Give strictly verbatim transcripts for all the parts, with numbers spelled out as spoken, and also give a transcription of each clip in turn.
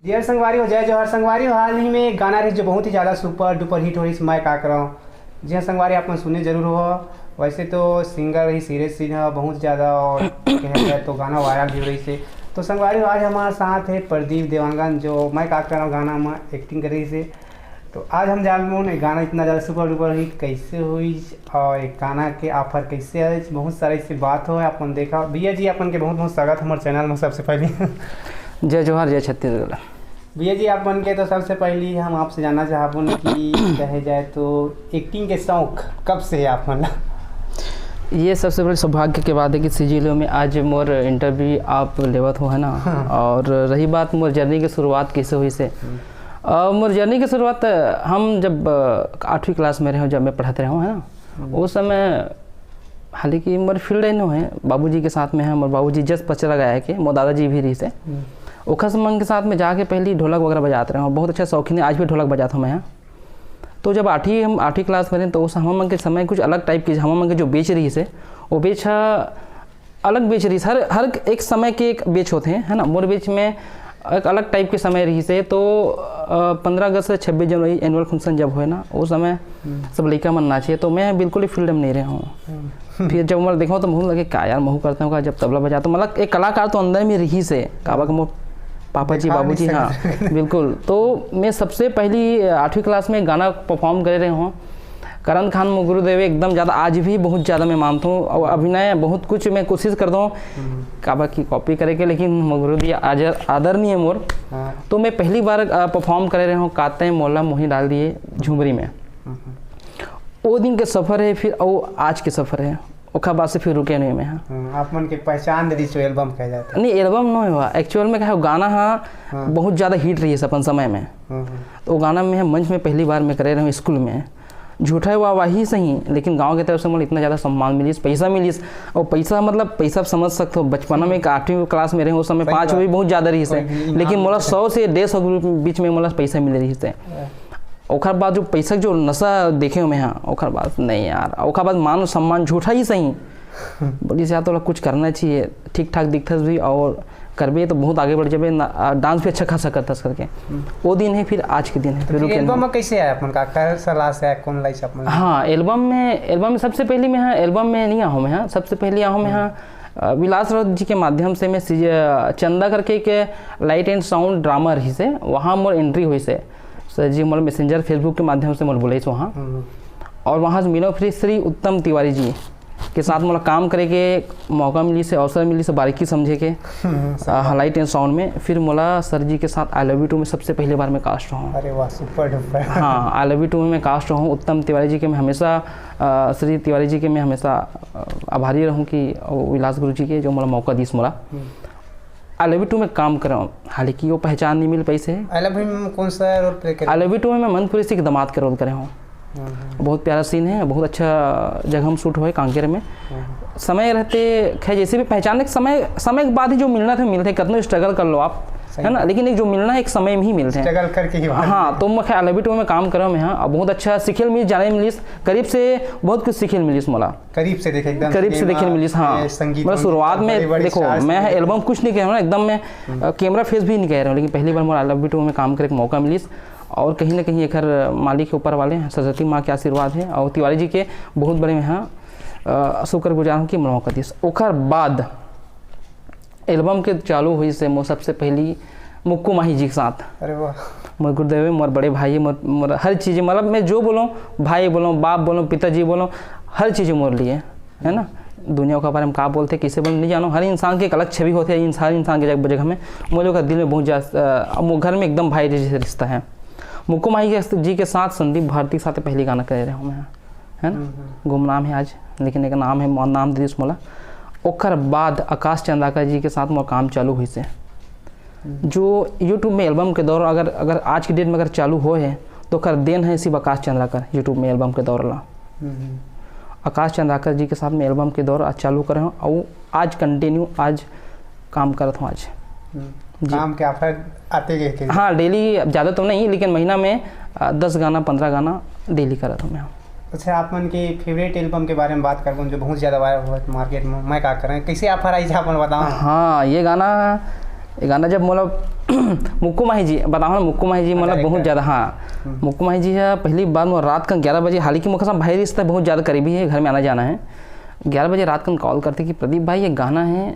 जी हाँ संगवारी हो, जय जोहार संगवारी हो। हाल ही में एक गाना रहिस जो बहुत ही ज़्यादा super duper hit हो रहिस, मैं का करंव। जी हाँ संगवारी, आप मन सुने जरूर हो। वैसे तो singer ही सीरियस सिंह ह, बहुत ज़्यादा, और कहे जाए तो गाना viral भी हो रहिस हे। तो संगवारी हो, आज हमारे साथ है प्रदीप देवांगन, जो मैं का करंव गाना में acting करे रहिस हे। तो आज हम जानबो ये गाना इतना ज़्यादा super duper hit कैसे होइस और ये गाना के offer कैसे आइस, बहुत सारा इससे बात हो। आप मन देखा भैया जी, आप मन के बहुत बहुत स्वागत हमारे channel में। सबसे पहले जय जोहार, जय छत्तीसगढ़। भैया जी, आप मन के तो सबसे पहली हम आपसे जानना चाहबो न कि कहे जाए तो acting के शौक कब से है आप मन ला? ये सबसे बड़ी सौभाग्य के बात है कि सीजीएलओ में आज मोर interview आप लेवत हो, है ना? हाँ। और रही बात मोर journey के शुरुआत कैसे होइस हे, हम्म। अ, मोर journey के शुरुआत, अ, हम जब, अ, आठवीं class में रहे, जब मैं पढ़त रहे हूँ, है ना? हम्म। उस समय हालांकि मोर field ही नो है, बाबूजी के साथ में है, मोर बाबूजी just पचरा गायक हे, मोर दादाजी भी रहिस हे। हम्म। ओखर मन के साथ में जाके पहली ढोलक वगैरह बजात रहे हूँ, बहुत अच्छा शौकीन हे, आज भी ढोलक बजात हूँ मैं। तो जब आठवीं, हम आठवीं class में रहे, तो उस हमर मन के समय कुछ अलग type के, हमर मन के जो batch रहिस हे, वो batch ह अलग batch रहिस, हर, हर एक समय के एक batch होथे, है ना? मोर batch में एक अलग type के समय रहिस हे, तो, अ, पंद्रह अगस्त से छब्बीस जनवरी annual function जब होए ना, वो समय हम्म। सब लइका मन नाचे, तो मैं बिल्कुल ही field में नहीं रहे हूँ। हम्म। फिर जब मैं देखा तो मुझे लगे, "क्या यार, महू करता हूँ का?" जब तबला बजाता हूँ, मतलब, एक कलाकार तो अंदर में रहिस हे, काबर के मोर पापा जी, देखा नहीं बाबूजी, हाँ, सकते। बिल्कुल। तो मैं सबसे पहली आठवीं class में गाना perform करे रहे हूँ। करण खान मोर गुरुदेव एकदम ज़्यादा, आज भी बहुत ज़्यादा मैं मानता हूँ। और अभिनय बहुत कुछ मैं कोशिश करता हूँ, हम्म। काबर की copy करे के, लेकिन मोर गुरुजी आज आदरणीय मोर। हाँ। तो मैं पहली बार, अ, perform करे रहे हूँ, "काते मोला मोही डाल दिए झुमरी में।" हम्म। वो दिन के सफर है, फिर वो आज के सफर है, ओखर बाद से फिर रुके नहीं मैं, हाँ। हाँ, आप मन के पहचान दे दीजिए, album कहे जाता है। नहीं, album नहीं हुआ, actual में कहा गाना, हाँ, हाँ। बहुत ज़्यादा hit रहिस अपन समय में। हाँ, हाँ। तो वो गाना में मंच में पहली बार मैं करे रहे हूँ स्कूल में। झूठा वाहवाही सही, लेकिन गांव के तरफ से मोला इतना ज़्यादा सम्मान मिलिस, पैसा मिलिस। और पैसा, मतलब, पैसा आप समझ सकते हो, बचपना में एक आठवीं class में रहे, उस समय सही पाँच बात। रुपये बहुत ज़्यादा रहिस हे, कोई भी इनाम लेकिन मोला नहीं सौ से डेढ़ सौ के बीच में मोला पैसा मिले रहिस हे। हाँ। ओखर बाद जो पैसा जो नशा देखे हूँ मैं, हाँ, ओखर बाद नहीं यार, ओखर बाद मान सम्मान झूठा ही सही। बोलिस, "यार, तोला कुछ करना चाहिए, ठीक ठाक दिखथस भी और करबे तो बहुत आगे बढ़ जाबे ना, आ, dance भी अच्छा खासा करथस," करके। हम्म। वो दिन है, फिर आज के दिन है, तो फिर फिर रुके album नहीं। में कैसे आया अपन का, कर सलाह से आया, कौन लाई से अपन? हाँ, album में, album में सबसे पहली मैं, हाँ, album में नहीं आया हूँ मैं, हाँ, सबसे पहली आया हूँ मैं, हम्म। हाँ, अ, विलास राउत जी के माध्यम से मैं सीजे-, चंदा करके एक light and sound drama रहिस हे, वहाँ मोर entry होइस हे। सर जी मोर Messenger, Facebook के माध्यम से मोर बुलाइस वहाँ। हम्म। और वहाँ से मिलो फिर श्री उत्तम तिवारी जी के साथ मोला काम करे के मौका मिलिस हे, अवसर मिलिस हे, बारीकी समझे के, हम्म, सही अ, बात। Light and sound में। फिर मोला सर जी के साथ I Love You Two में सबसे पहली बार मैं cast हूँ। अरे वाह, super duper। हाँ, I Love You Two में मैं cast हूँ। उत्तम तिवारी जी के मैं हमेशा, अ, श्री तिवारी जी के मैं हमेशा, अ, आभारी रहूँ कि वो विलास गुरु जी के जो मोला मौका दिस मोला। हम्म। I Love You Two में काम करे हूँ, हालांकि वो पहचान नहीं मिल पाइस हे। I Love You में कौन सा role play करे? I Love You Two में मैं मंदपुरी सिंह के दामाद के role करे हूँ। हाँ, हाँ। बहुत प्यारा scene है, बहुत अच्छा जगह में shoot हुआ है, कांकेर में। हाँ, हाँ। समय रहते, खैर, जैसे भी पहचानने के समय, समय के बाद ही जो मिलना था, मिलते, कितना struggle कर लो आप, सही है ना? बात। लेकिन एक जो मिलना है, एक समय में ही मिलते हैं। Struggle करके ही बात हाँ, है। तो मैं, खैर, I Love You Two में काम करे हूँ मैं, हाँ, और बहुत अच्छा सीखे मिलिस, जाने मिलिस, करीब से बहुत कुछ सीखे मिलिस मोला। करीब से देखे, एकदम करीब से सिनेमा देखे मिलिस, हाँ। के संगीत मतलब, होने शुरुआत के में, बड़े-बड़े देखो, stars मैं के। Album कुछ नहीं कह रहा हूँ, एकदम मैं, हम्म। अ, camera face भी नहीं कह रहा हूँ, लेकिन पहली बार मोला I Love You Two में काम करे के मौका मिलिस। और कहीं ना कहीं एकर मालिक ऊपर वाले हैं, सरस्वती माँ के आशीर्वाद है और तिवारी जी के बहुत बड़े मैं, हाँ, अ, शुक्रगुजार हूँ कि मौका दिस। ओकर बाद album के चालू होइस हे मोर सबसे पहली मुक्कू माही जी के साथ। अरे वाह। मोर गुरुदेव हे, मोर बड़े भाई हे, मोर, मोर हर चीज़, मतलब, मैं जो बोलूँ, भाई बोलूँ, बाप बोलूँ, पिताजी बोलूँ, हर चीज़ मोर लिए, है ना? दुनिया के बारे में का बोलथे, कैसे बोलथे, नहीं जानूँ। हर इंसान के एक अलग छवि होथे, इंसान, हर इंसान के जग-, जगह में। मोर लोग का दिल में बहुत ज़्यादा, अ, मोर घर में एकदम भाई जैसे रिश्ता है। मुक्कू माही के, जी के साथ संदीप भारती के साथ पहली गाना करे रहे हूँ मैं, है ना? हम्म, हम्म। गुमनाम है आज, लेकिन एक नाम है, नाम दे दिस मोला। ओकर बाद आकाश चंदाकर जी के साथ मोर काम चालू होइस हे। हम्म। जो YouTube में album के दौर अगर, अगर आज के date में अगर चालू होए हे, तो ओकर देन है सिर्फ आकाश चंदाकर YouTube में album के दौर ला। हम्म, हम्म। आकाश चंदाकर जी के साथ में album के दौर आज चालू करे हूँ, और आज continue आज काम करत हूँ आज। हम्म। जी। काम के offer आते गए थे? हाँ, daily, अब ज़्यादा तो नहीं, लेकिन महीना में, अ, दस गाना, पन्द्रह गाना daily करत हूँ मैं। अच्छा, आप मन के favourite album के बारे में बात करबो, जो बहुत ज़्यादा viral हुआ है market में, मैं का करें, कैसे offer आई, आप मन बताओ। हाँ, ये गाना ये गाना जब मोला मुक्कू माही जी, बताओ ना, मुक्कू माही जी मोला बहुत ज़्यादा, हाँ, मुक्कू माही जी है। पहली बार मोर रात का ग्यारह बजे, हालांकि मोर संग भाई रिहिस त बहुत ज़्यादा करीबी है, घर में आना जाना है। ग्यारह बजे रात का कॉल करते कि प्रदीप भाई, ये गाना है,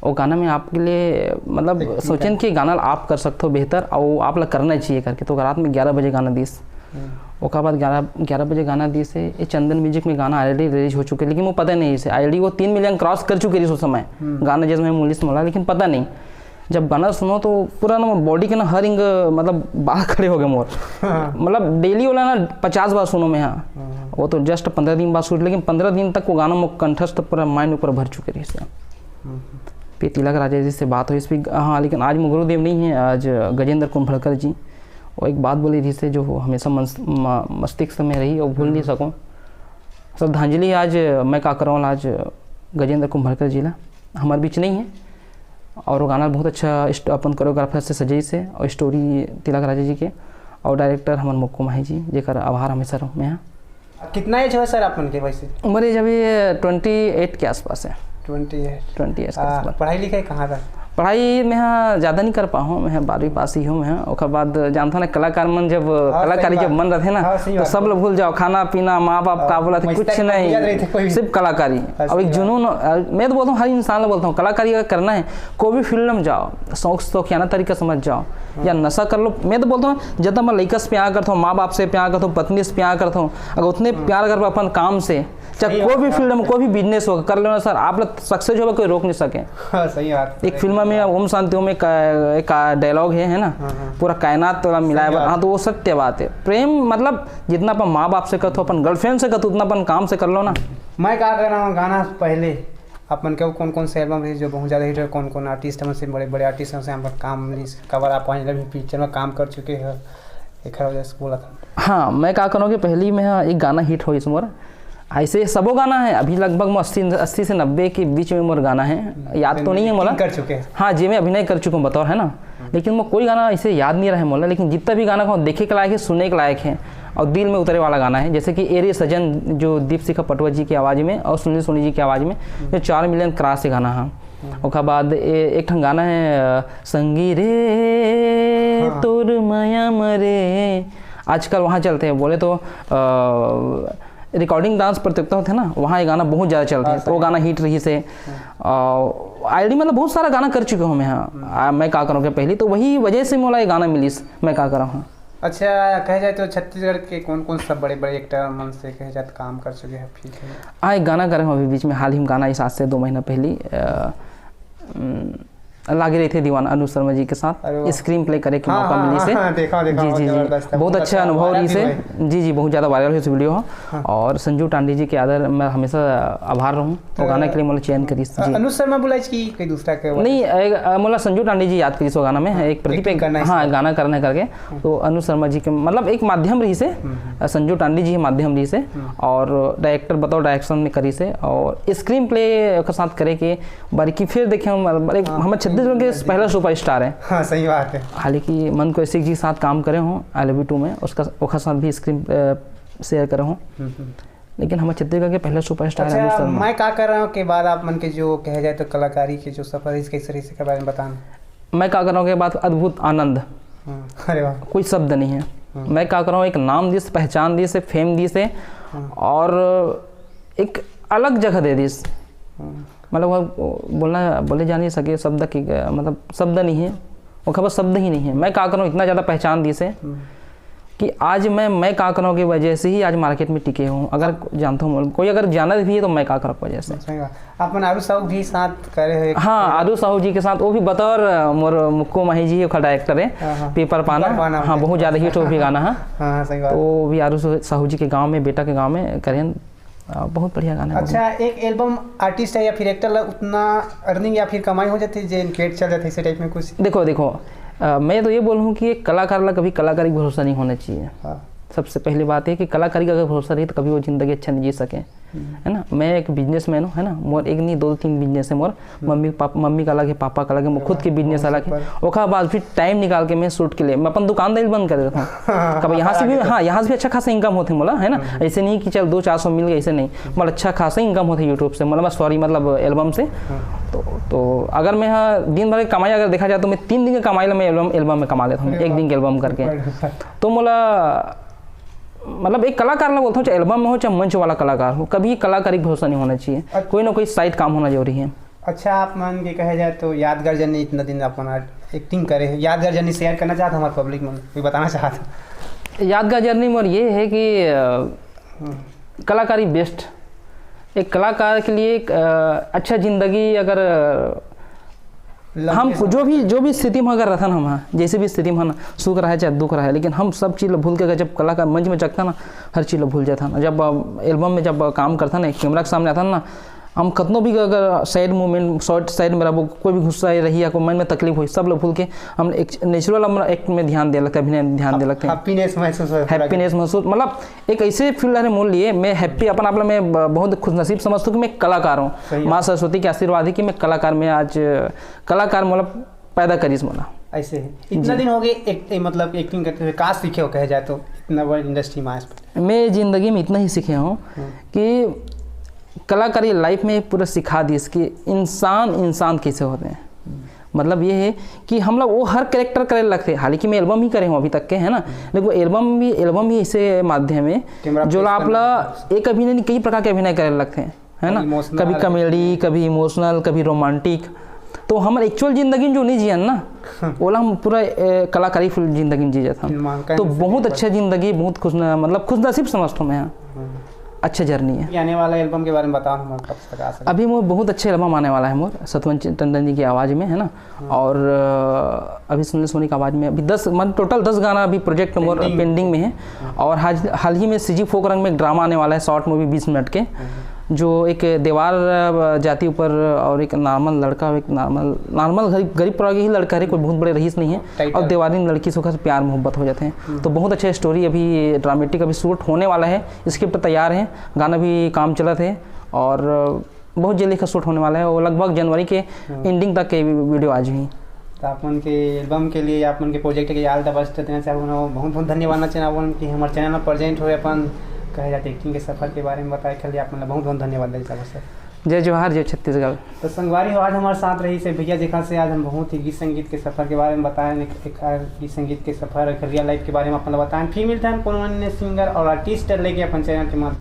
वो गाना में आपके लिए, मतलब, सोचेन कि गाना आप कर सकते हो बेहतर और आप ला करना चाहिए करके। तो रात में ग्यारह बजे गाना दिस। ओकर बाद ग्यारह ग्यारह बजे गाना दिस है, ये चंदन म्यूजिक में गाना ऑलरेडी रिलीज हो चुके, लेकिन वो पता नहीं इसे, ऑलरेडी वो तीन मिलियन क्रॉस कर चुके रहिस उस समय। गाना जैसे मैं मुलिस मोला, लेकिन पता नहीं। जब गाना सुनो तो पूरा ना बॉडी के ना हर इंग, मतलब, बाल खड़े हो गए मोर। मतलब, डेली वाला ना पचास बार सुनो मैं, हाँ। वो तो जस्ट पंद्रह दिन बाद सुन, लेकिन पंद्रह दिन तक वो गाना मोर कंठस्थ पूरा माइंड ऊपर भर चुके रहिस। फिर तिलक राजा जी से बात हुई इस पे, हाँ, लेकिन आज मोर गुरुदेव नहीं है, आज गजेंद्र कुंभड़कर जी। वो एक बात बोले रिहिस हे जो हमेशा मन, म-, मस्तिष्क में रही और भूल नहीं सकूँ। श्रद्धांजलि आज मैं का करौं, आज गजेंद्र कुंभड़कर जी ला, हमारे बीच नहीं है। और वो गाना बहुत अच्छा इस्ट-, अपन कोरियोग्राफर से सजाइस हे, और स्टोरी तिलक राजा जी के, और डायरेक्टर हमर मुक्कू माही जी, जेकर आभार हमेशा रहूँ मैं। कितना एज है सर आप मन के वैसे? उम्र एज अभी ट्वेंटी एट के आसपास है। Twenty eight. ट्वेंटी एट के आसपास। पढ़ाई लिखाई कहाँ तक? पढ़ाई मैं हाँ ज़्यादा नहीं कर पाहूँ, मैं हाँ बारहवीं पास ही हूँ मैं हाँ। ओकर बाद जानता ना, कलाकार मन जब, हाँ, कलाकारी जब मन रहते ना, हाँ, तो सब लोग भूल जाओ, खाना पीना, माँ बाप का बोला थे, कुछ नहीं, सिर्फ कलाकारी। हाँ, अब एक जुनून, अ, मैं तो बोलता हूँ, हर इंसान ला बोलता हूँ, कलाकारी अगर करना है, कोई भी फील्ड में जाओ, शौक शौकियाना तरीका समझ जाओ, या नशा कर लो। मैं तो बोलता हूँ, जितना मैं लइका से प्यार करता हूँ, माँ बाप से प्यार करता हूँ, पत्नी से प्यार करता हूँ, अगर उतने प्यार कर अपन काम से, चाहे कोई भी फील्ड में, कोई भी बिजनेस हो, कर लेना सर, आप लोग सक्सेस हो, कोई रोक नहीं सके। हाँ, सही बात। एक फिल्म में ओम शांति ओम एक, एक डायलॉग है, है ना, पूरा कायनात वाला मिलाए बा, हाँ, तो वो सत्य बात है। प्रेम मतलब जितना अपन माँ बाप से करते हो, अपन गर्लफ्रेंड से करते हो, उतना अपन काम से कर लो ना। मैं का कर रहा हूँ, गाना पहले अपन के कौन कौन से एल्बम रही जो बहुत ज़्यादा हिट है, कौन कौन आर्टिस्ट हमसे, बड़े बड़े आर्टिस्ट हमसे हम काम, कवर आप पहले भी पिक्चर में काम कर चुके हैं, एक वजह से बोला था। हाँ, मैं का करूँ कि पहली में हाँ, एक गाना हिट हो इस मोर, ऐसे सबो गाना है, अभी लगभग मैं अस्सी, अस्सी से नब्बे के बीच में मोर गाना है, याद तो नहीं है मोला। कर चुके हैं। हाँ, जे मैं अभिनय कर चुका हूँ बतौर, है ना, लेकिन मोर कोई गाना ऐसे याद नहीं रहे मोला, लेकिन जितना भी गाना को देखे के लायक है, सुने के लायक है और दिल में उतरे वाला गाना है, जैसे कि ए रे सजन, जो दीप शिखा पटवा जी की आवाज़ में और सुनील सोनी जी की आवाज़ में, जो चार मिलियन क्रॉस है गाना। हाँ, ओकर बाद ए-, एक ठन गाना है, अ, संगी रे, हाँ। तोर मया मरे, आजकल वहाँ चलते हैं, बोले तो, अ, रिकॉर्डिंग डांस प्रतियोगिता होते हैं ना, वहाँ ये गाना बहुत ज़्यादा चलते हैं, तो वो गाना हिट रहिस हे। और ऑलरेडी मतलब बहुत सारा गाना कर चुके हूँ मैं, हाँ। आ, मैं का करूँ के पहली, तो वही वजह से मोला ये गाना मिलिस, मैं का करूँ, हाँ। अच्छा, कहे जाए तो छत्तीसगढ़ के कौन कौन सब बड़े बड़े एक्टर मन से कहे जाए तो काम कर चुके हैं, ठीक है? हाँ, एक गाना करे हूँ अभी बीच में, हाल ही में गाना इस आज से दो महीना पहली, अ, उम, लागे रहिथे दीवाना अनुज शर्मा जी के साथ अरे वाह। स्क्रीन प्ले करे के हाँ, मौका हाँ, मिलिस हे। हाँ, देखा, देखा, जी, बहुत जी, जी। जबरदस्त है, बहुत बहुत अच्छा ज्यादा अनुभव वायरल रहिस भी हे। हुए। जी, जी, बहुत ज़्यादा वायरल हुई इस वीडियो ह। हाँ। और संजू टांडी जी के आदर मैं हमेशा आभार रहूँ। वो तो गाना के लिए मोला चयन करिस। अ-, जी। अनुज शर्मा बुलाइस कि कोई दूसरा के? नहीं, एक, अ, मोला संजू टांडी जी याद करिस वो गाना में, हाँ, एक प्रदीप, एक एक गाना हाँ, इसमें। गाना करना करके। हाँ। तो अनुज शर्मा जी के, मतलब, एक माध्यम रहिस हे, हम्म, हम्म। अ, संजू टांडी जी के माध्यम रहिस हे, हम्म। और डायरेक्टर बताओ डायरेक्शन में करिस हे, और स्क्रीन प्ले के साथ करे के बारीकी फिर देखे हम, मतलब, हाँ, हमर छत्तीसगढ़ के बिल्कुल। पहला सुपरस्टार है। हाँ, सही बात है। हालांकि मन कौशिक जी के साथ काम करे हूँ आई लव यू टू में, उसका, ओखर साथ भी स्क्रीन, अ, शेयर करे हूँ। हम्म, हम्म। लेकिन हमर छत्तीसगढ़ के पहला सुपरस्टार है अच्छा, अनुज शर्मा। मैं का कर रहा हूँ के बाद आप मन के जो कहे जाए तो कलाकारी के जो सफर है, इसके सर, इसके बारे में बताना। मैं का कर रहा हूँ के बाद अद्भुत आनंद। हम्म, अरे वाह। कोई शब्द नहीं है। हम्म। मैं का कर रहा हूँ, एक नाम दिस, पहचान दिस, फेम दिस है, हम्म। और एक अलग जगह दे दिस। हम्म। मतलब, वो बोलना, बोले जा नहीं सके शब्द की, मतलब, शब्द नहीं है, वो खबर शब्द ही नहीं है। मैं का करूँ, इतना ज़्यादा पहचान दिस हे हम्म। कि आज मैं, मैं का करूँ की वजह से ही आज मार्केट में टिके हूँ। अगर जानता हूँ, कोई अगर जानत भी है तो मैं का करूँ की वजह से। सही बात। आप मन आरू साहू भी साथ करे हो एक हाँ, आरू साहू जी के साथ, वो भी बतौर, अ, मोर मुक्कू माही जी, ओखर डायरेक्टर है, हाँ, हाँ। पेपर पाना। पेपर पाना हाँ, में। बहुत ज़्यादा हिट हो भी गाना है। हाँ, सही बात। तो वो भी आरू साहू जी के गाँव में, बेटा के गाँव में करें। अ, बहुत बढ़िया गाना है। अच्छा, एक एल्बम आर्टिस्ट है या फिर एक्टर ला उतना अर्निंग या फिर कमाई हो जाती है, जे पेट चल जाती है, इसे टाइप में कुछ? देखो, देखो, अ, मैं तो ये बोलूँ कि एक कलाकार ला कभी कलाकारी भरोसा नहीं होना चाहिए। हाँ। सबसे पहली बात है कि कलाकारी का अगर भरोसा रही तो कभी वो जिंदगी अच्छा नहीं जी सके, है ना। मैं एक बिजनेसमैन हूँ, है ना, मोर एक नहीं, दो तीन बिजनेस है मोर। मम्मी पाप, मम्मी का अलग है, पापा का अलग है, मोर खुद के बिजनेस अलग है। ओकर बाद फिर टाइम निकाल के मैं शूट के लिए मैं अपन दुकानदारी बंद कर देता हूँ। कभी यहाँ से भी, हाँ, यहाँ से भी अच्छा खासा इनकम होते मोला, है ना। ऐसे नहीं कि चल दो चार सौ मिल गए, ऐसे नहीं, मोला अच्छा खासा इनकम होते यूट्यूब से, मतलब सॉरी, मतलब एल्बम से। तो तो अगर मैं, हाँ, दिन भर की कमाई अगर देखा जाए तो मैं तीन दिन की कमाई ला मैं एल्बम एल्बम में कमा लेता हूँ, एक दिन के एल्बम करके। तो मोला, मतलब एक कलाकार ला बोलता हूँ, चाहे एल्बम में हो चाहे मंच वाला कलाकार हो, कभी कलाकारी पे भरोसा नहीं होना चाहिए। कोई ना कोई साइड काम होना जरूरी है। अच्छा, आप मन के कहे जाए तो यादगार जर्नी, इतना दिन अपन एक्टिंग करे हैं, यादगार जर्नी शेयर करना चाहत हमारे पब्लिक मन, कोई बताना चाहत? यादगार जर्नी मोर ये है कि अ, कलाकारी बेस्ट। एक कलाकार के लिए एक अ, अच्छा जिंदगी अगर अ, हम जो भी जो भी स्थिति में अगर रहथन, हम, हाँ, जैसे भी स्थिति में, हाँ, सुख रहे चाहे दुख रहे, लेकिन हम सब चीज़ ला भूल के अगर जब कलाकार मंच में चढ़थन ना, हर चीज़ ला भूल जाथन। जब एल्बम में जब काम करथन ना, कैमरा के सामने आथन ना, हम कतनो भी अगर सैड मोमेंट, सैड में रहबो, कोई भी गुस्सा रही या कोई मन में तकलीफ होई, सब ला भूल के हम एक नेचुरल हम एक्ट में ध्यान दे लगते, अभिनय में ध्यान दे लगते हैं। हैप्पीनेस महसूस हो, हैप्पीनेस महसूस, मतलब एक ऐसे फील्ड है मोर लिए, मैं हैप्पी अपन आप ला मैं ब-, बहुत खुशनसीब समझता हूँ कि मैं कलाकार हूँ। माँ सरस्वती के आशीर्वाद है कि मैं कलाकार में आज कलाकार मतलब पैदा करिस मोला। ऐसे है। इतना दिन हो गए एक, एक, मतलब एक्टिंग करते हुए, का सीखे हो कहे जाए तो इतना बड़ा इंडस्ट्री में आज? मैं जिंदगी में इतना ही सीखे हूँ कि कलाकारी लाइफ में पूरा सिखा दिस कि इंसान इंसान कैसे होते हैं। मतलब ये है कि हम लोग वो हर कैरेक्टर करे लगते हैं। हालांकि मैं एल्बम ही करे हूँ अभी तक के, है ना, लेकिन वो एल्बम भी एल्बम ही ऐसे माध्यम है जो आप ला एक अभिनय नहीं, कई प्रकार के अभिनय करे लगते हैं, है ना। कभी कॉमेडी, कभी इमोशनल, कभी रोमांटिक। तो हमर एक्चुअल जिंदगी में जो नहीं जियन ना, ओला हम पूरा ए, कलाकारी फुल जिंदगी में जी जाथन। तो बहुत अच्छा जिंदगी, बहुत खुश न, मतलब खुशनसीब समझता हूँ मैं। अच्छा जर्नी है। आने वाला एल्बम के बारे में बताओ, हम कब तक आ सकते? अभी मोर बहुत अच्छा एल्बम आने वाला है मोर, सतवंत टंडन जी की आवाज़ में, है ना। और अ, अभी सुनील सोनी की आवाज़ में अभी दस, मतलब टोटल दस गाना अभी प्रोजेक्ट मोर पेंडिंग में है। और हाल हाल ही में सीजी फोक रंग में एक ड्रामा आने वाला है, शॉर्ट मूवी बीस मिनट के, जो एक देवार अ, जाति ऊपर और एक नॉर्मल लड़का, एक नॉर्मल नॉर्मल गरीब गरीब परिवार के ही लड़का है, कोई बहुत बड़े रईस नहीं है। और देवारिन लड़की से ओकर प्यार मोहब्बत हो जाते हैं। तो बहुत अच्छा स्टोरी अभी ड्रामेटिक अभी शूट होने वाला है, स्क्रिप्ट तैयार है, गाना भी काम चलत है और बहुत जल्दी का शूट होने वाला है। वो लगभग जनवरी के एंडिंग तक के वीडियो आ जाही। तो आप मन के एल्बम के लिए, आप मन के प्रोजेक्ट के लिए ऑल द बेस्ट देना चाहूँ ना, बहुत बहुत धन्यवाद ना चाहूँ आप मन कि हमारे चैनल में प्रेजेंट हुए, अपन कहे जाते एक्टिंग के सफर के बारे में बताए के लिए आप मन ला बहुत बहुत धन्यवाद देना चाहूँ सर। जय जोहार, जय छत्तीसगढ़। तो संगवारी हो, आज हमारे साथ रहिस हे भैया, जेकर से आज हम बहुत ही गीत संगीत के सफर के बारे में बताएं, एक, एक, आ, गीत संगीत के सफर, एक रियल लाइफ के बारे में अपन ला बताएं। फिर मिलते हैं कोनो अन्य सिंगर और आर्टिस्ट लेके अपन चैनल के माध्यम